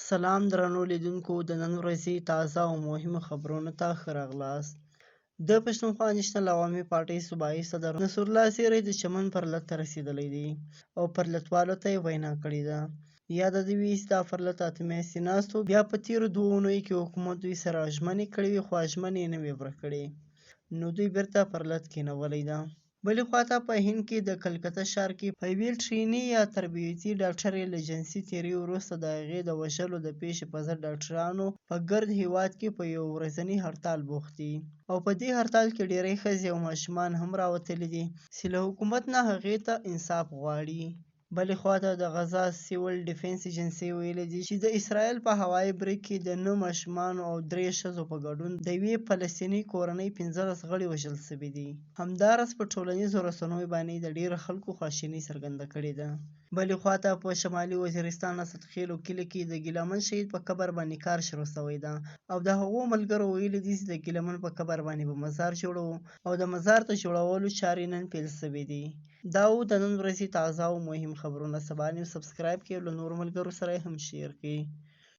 سلام درنو لیدونکو، د نن ورځې تازه او مهمو خبرونو ته ښه راغلاست. د پښتونخوا نېشنل عوامي پارټۍ صوبایي صدر نصرالله زیری د چمن پرلت ته رسېدلی دی او پرلتوالو ته یې وینا کړې ده. یاده دې وي چې دا پرلت 8 میاشتې ناست و، بیا په تېرو 2 اونیو کې حکومت دوی سره ژمنې کړې وې، خو ژمنې یې نه وې پوره کړې، نو دوی بیرته پرلت کېنولی ده. بلې خواته په هند کې د کلکته ښار کې په یوې ټریني یا تربیتي ډاکټرې له جنسي تیري وروسته د هغې د وژلو د پیښې په ضد ډاکټرانو په ګرد هیواد کې په یو ورځني هړتال بوخت دي او په دې هړتال کې ډیری ښځې او ماشومان هم راوتلي دي چې له حکومت نه هغې ته انصاف غواړي. بلې خواته د غزا سیول ډیفنس ایجنسۍ ویلي دي چې د اسرائیل په هوایي برید کې د 9 ماشومانو او 3 ښځو په ګډون د یوې فلسطیني کورنۍ 15 غړي وژل شوي دي. همداراز په ټولنیزو رسنیو باندې د ډیرو خلکو خواشیني څرګنده کړې ده. بلې خواته په شمالي وزیرستان اسدخیلو کلي کې د ګیلمن شهید په قبر باندې کار شروع شوی ده او د هغو ملګرو ویلي دي چې د ګیلمن په قبر باندې به مزار جوړوو او د مزار د جوړولو چارې نن پیل شوې دي. دا و د نن ورځې تازه او مهم خبرونه. سبا نیوز سبسکرایب کړئ او له نورو ملګرو سره یې هم شیر کړئ.